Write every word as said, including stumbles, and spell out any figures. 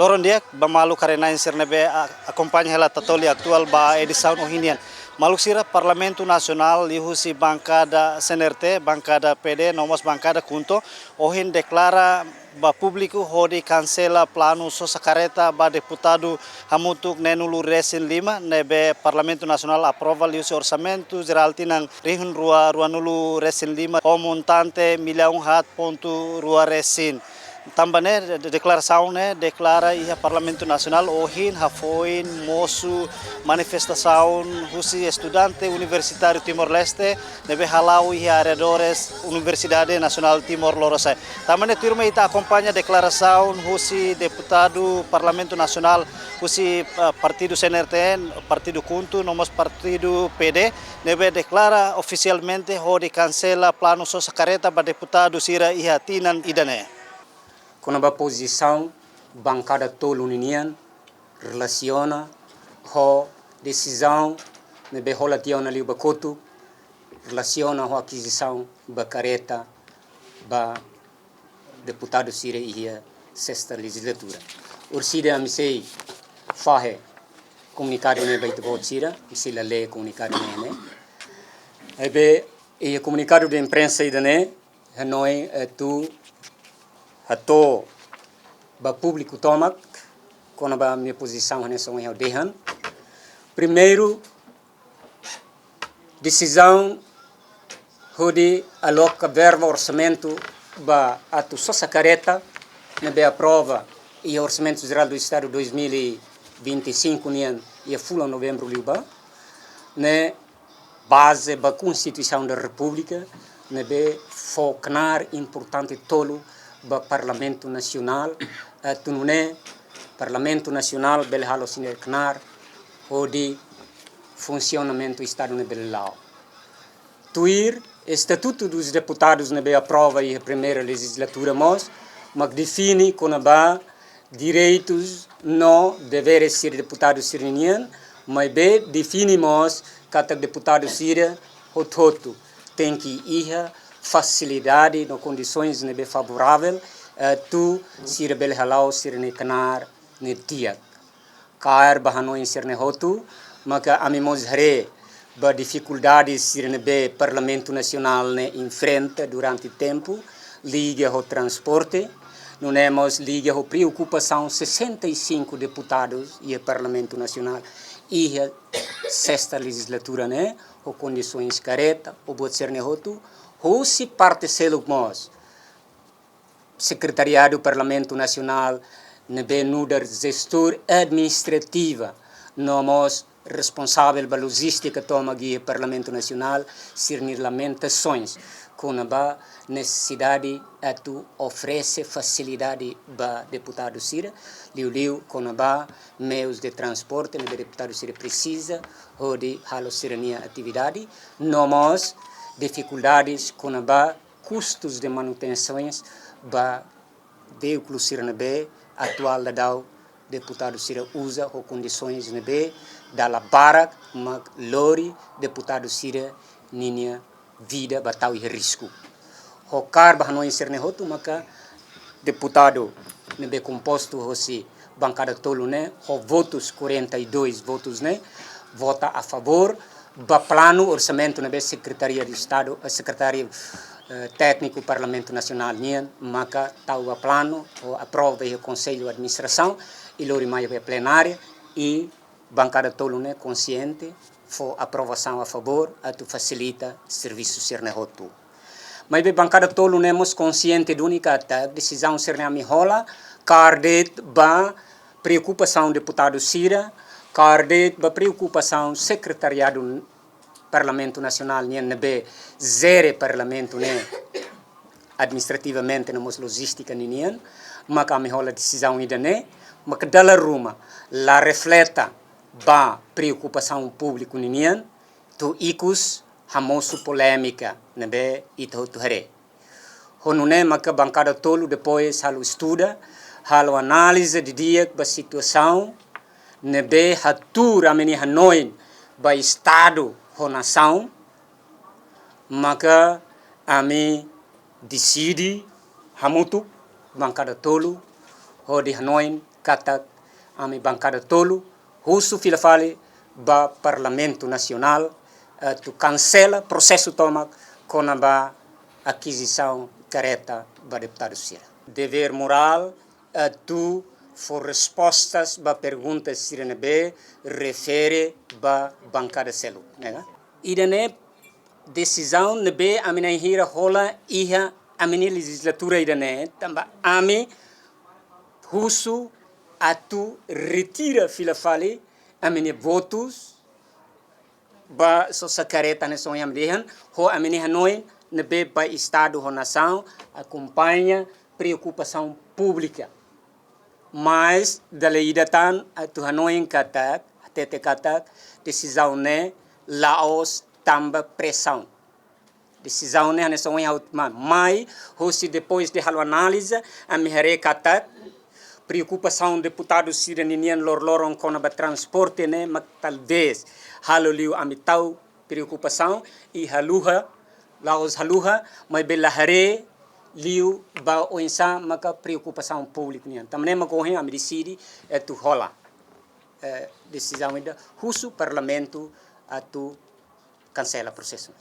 Loron di'ak ba maluk haree-na'in sira ne'ebé a-, akompaña hela Tatoli Atuál ba edisaun ohin nian. Maluk sira, Parlamentu Nasionál liuhusi bankada C N R T, bankada P D, no mós bankada KHUNTO, ohin deklara ba públiku hodi kansela planu sosa kareta ba deputadu hamutuk neenulu resin lima ne'ebé Parlamentu Nasionál aprova liuhusi orsamentu jerál tinan rihun rua ruanulu resin lima ho montante millaun haat pontu rua resin. Tanba ne'e, de-, deklarasaun ne'e deklara iha Parlamentu Nasionál ohin hafoin mosu manifestasaun husi estudante universitáriu Timor-Leste ne'ebé hala'o iha arredores Universidade Nasionál Timor Lorosa'e. Tanba ne'e tuirmai ita akompaña deklarasaun husi deputadu Parlamentu Nasionál husi, eh, partidu C N R T, partidu KHUNTO, no mós partidu P D, ne'ebé deklara ofisialmente hodi kansela planu sosa kareta ba deputadu sira iha tinan ida-ne'e. Kona-ba pozisaun bankada tolu ninian relasiona ho desizaun ne'ebé hola tiha ona liu ba kotuk relasiona ho akizisaun ba kareta ba deputadu sira iha sesta lejizlatura. Orsida ami sei fahe komunikadu ne'e ba ita-boot sira, ami sei la lee komunikadu ne'e, ne'e. Maibé, iha komunikadu de imprensa ida-ne'e, hanoin, eh, atu hato'o ba públiku tomak kona-ba ami-nia pozisaun hanesan ohin ha'u dehan. Primeiru, desizaun hodi aloka verba orsamentu ba atu sosa kareta ne'ebé aprova iha Orsamentu Jerál do Estadu dois mil e vinte e cinco nian iha fulan Novembru liubá, ne'e baze ba Konstituisaun da Repúblika, ne'ebé fó knaar importante tolu ba Parlamentu Nasionál, eh, atu nune'e Parlamentu Nasionál bele halo sira-nia knaar hodi funsionamentu Estadu ne'e bele la'o. Tuir Estatutu dos Deputadus ne'ebé aprova iha primeira lejizlatura mós, mak define kona-ba direitus no deveres sira deputadu sira-nian, maibé define mós katak deputadu sira hotu-hotu tenke iha fasilidade no kondisoens ne'ebé favoravel, eh, atu sira bele hala'o sira-nia knaar ne'e di'ak. Kaer ba hanoin sira-ne'e hotu, maka ami mós haree ba difikuldade sira ne'ebé Parlamentu Nasionál ne'e enfrenta durante tempu, liga ho transporte, nune'e mós liga ho preokupasaun sessenta e cinco deputadus iha Parlamentu Nasionál iha sesta lejizlatura ne'e, ho kondisoens kareta, ho buat sira-ne'e hotu, husi parte seluk mós Sekretariadu Parlamentu Nasionál ne'ebé nu'udar jestór administrativa, no mós responsavel ba lojístika tomak iha Parlamentu Nasionál, sira-nia lamentasoens kona-ba nesesidade atu oferese fasilidade ba deputadu sira, liuliu kona-ba meius de transporte ne'ebé deputadu sira presiza hodi halo sira-nia atividade, no mós difikuldades kona-ba kustus de manutensoens ba veíkulu sira ne'ebé atuál daudaun deputadu sira uza ho kondisoens ne'ebé dala barak mak lori deputadu sira ninia vida ba tau iha risku. Ho kaer ba hanoin sira-ne'e hotu maka deputadu ne'ebé kompostu hosi bankada tolu ne'e, ho votus, quarenta e dois votus ne'e, vota a favór ba planu orsamentu ne'ebé Sekretaria de Estadu, eh, Sekretáriu, eh, Tékniku Parlamentu Nasionál nian maka tau ba planu ho aprova iha Konsellu Administrasaun i lori mai ba plenária i bankada tolu ne'e konsiente fó aprovasaun a favór atu fasilita servisu sira-ne'e hotu. Maibé bankada tolu ne'e mós konsiente duni katak desizaun sira-ne'e ami hola kaer de'it ba preokupasaun deputadu sira, kaer de'it ba preokupasaun Sekretariadu Parlamentu Nasionál nian ne'ebé jere Parlamentu ne'e administrativamente no mós lojístika ninian, maka ami hola desizaun ida-ne'e, maka dala ruma la refleta ba preokupasaun públiku ninian, to'o ikus hamosu polémika ne'ebé ita hotu haree. Ho nune'e maka bankada tolu depois halo estuda, halo análize didi'ak ba situasaun ne'ebé hatuur ami-nia hanoin ba Estadu ho nasaun, maka ami deside hamutuk bankada tolu hodi hanoin Katak ami bankada tolu husu fila fali ba Parlamentu Nasionál atu kansela prosesu tomak kona-ba akizisaun kareta ba deputadu sira. Devér morál atu fó respostas ba perguntas sira ne'ebé refere ba bankada seluk, ne'e ka? Ida-ne'e desizaun ne'ebé ami na'in hira hola iha ami-nia lejizlatura ida-ne'e, tanba ami husu atu retira fila fali ami-nia votus ba sosa kareta ne'e, soin ami dehan, ho ami-nia hanoin ne'ebé ba Estadu ho nasaun, akompaña preokupasaun públika. Mas dala ida tan atu hanoin katak, hatete katak, desizaun ne'e la'ós tanba presaun. Desizaun ne'e hanesan ohin ha'u tama mai, hosi depois de halo análize, ami haree katak preokupasaun deputadu sira ninian loroloron kona-ba transporte ne'e mak talvés halo liu ami tau preokupasaun, i haluha, la'ós haluha, maibé la haree liu ba oinsá maka preokupasaun públiku nian. Tanba ne'e mak ohin ami deside atu hola, eh, desizaun ida husu Parlamentu atu kansela prosesu.